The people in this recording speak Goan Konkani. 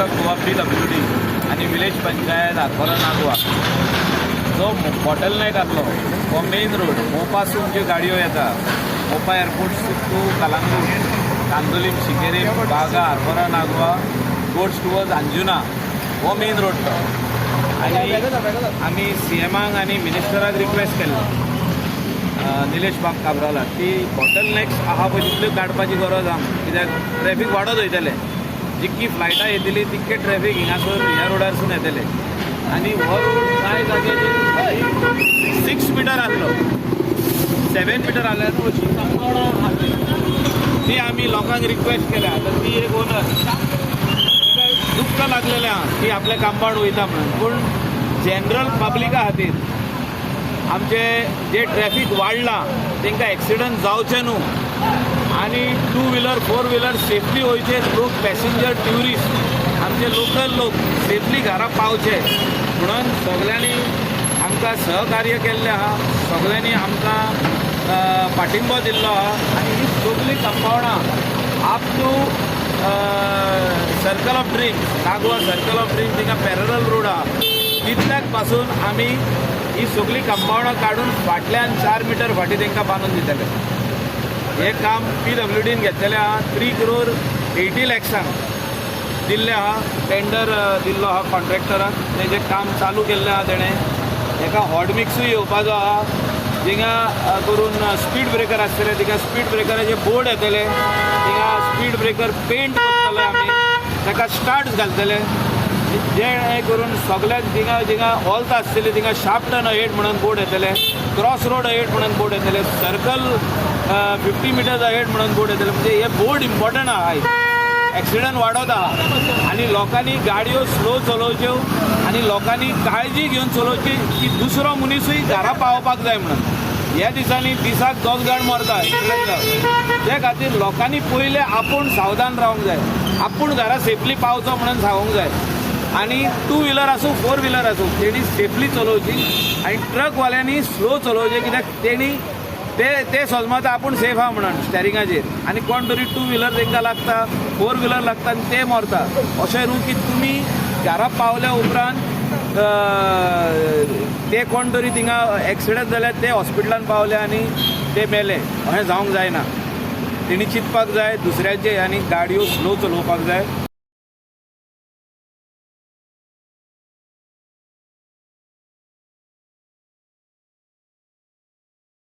Government of Goa PWD आनी विलेज पंचायत आरपोरा नागवा जो बॉटल नेक आसलो हो मेन रोड मोपासून ज्यो गाडयो येता, Mopa airport to Calangute, Candolim, Sikeri, Baga, Arpora Nagoa goes towards Anjuna, हो मेन रोड तो. आनी आमी सीएमाक आनी मिनिस्टराक रिक्वेस्ट केल्लो, निलेश बाब काब्राला, की बॉटल नेक्स आहा पळय तितल्यो काडपाची गरज आहा, कित्याक ट्रॅफीक वाडत वयतलें. जितकी फ्लायटां येतली तितके ट्रॅफीक हिंगासर ह्या रोडारसून येतले. आनी हो रोड कांय जाग्याचेर 6 मिटर आसलो, 7 मिटर आसल्यार अशी कंपाउंडां आसली. ती आमी लोकांक रिक्वेस्ट केल्या. आतां ती एक ओनर दुख्ख लागलेलें आहा की आपलें कंपाउंड वयता म्हणून, पूण जनरल पब्लिका खातीर, आमचे जे ट्रॅफीक वाडलां, तांकां एक्सिडंट जावचे न्हू आनी two wheeler, four wheeler safely वयचे लोक, पॅसेंजर, ट्युरिस्ट, आमचे लोकल लोक सेफली घरा पावचे म्हणून सगळ्यांनी आमकां सहकार्य केल्लें आहा. सगळ्यांनी आमकां पाठिंबो दिल्लो आहा. आनी ही सगळीं कंपाउंडां up to Circle of Dreams, Nagwa circle of dreams, थिंगा पॅरल रोड आहा, तितल्याक पासून आमी ही सगळीं कंपाउंडां काडून फाटल्यान 4 मिटर फाटीं तांकां बांदून दितले. हें काम पीडब्ल्यूडीन घेतलेलें आहा. 3 करोड 80 लॅक्सांक दिल्लें आहा. टेंडर दिल्लो आहा कॉन्ट्रॅक्टराक. तेजें काम चालू केल्लें आहा तेणें. हेका हॉट मिक्सूय येवपाचो आहा. थिंगा करून स्पीड ब्रेकर आसतले, थिंगा स्पीड ब्रेकराचे बोर्ड येतले, थिंगा स्पीड ब्रेकर पेंट करतले आमी, ताका स्टार्स घालतले, जे करून सगळ्याक थिंगा थिंगा ऑल्त आसतली थिंगा शार्प टर्न अहेड म्हणून बोर्ड येतले, क्रॉस रोड अहेड म्हणून बोर्ड येतले, सर्कल 50 मिटर्स अहेड म्हणून बोर्ड येतले. म्हणजे हे बोर्ड इम्पॉर्टंट आहा. एक्सिडंट वाडत आहा आनी लोकांनी गाडयो स्लो चलोवच्यो आनी लोकांनी काळजी घेवन चलोवची की दुसरो मनिसूय घरा पावपाक जाय म्हणून. ह्या दिसांनी दिसाक दोग जाण मरता एक्सिडंट जावन. ते खातीर लोकांनी पयले आपूण सावधान रावंक जाय, आपूण घरा सेफली पावचो म्हणून सांगूंक जाय. आनी टू व्हिलर आसूं, फोर व्हिलर आसूं, तेणी सेफली चलोवची आनी ट्रकवाल्यांनी स्लो चलोवचे, कित्याक तेणी ते ते सोजमता आपूण सेफ आहा म्हणून स्टेरिंगाचेर आनी कोण तरी टू व्हिलर तांकां लागता, फोर व्हिलर लागता आनी ते मरता. अशें न्हू की तुमी घरा पावल्या उपरांत ते कोण तरी थिंगा एक्सिडंट जाल्यार ते हॉस्पिटलान पावले आनी ते मेले, अशें जावंक जायना. तेणी चिंतपाक जाय दुसऱ्याचे आनी गाडयो स्लो चलोवपाक जाय.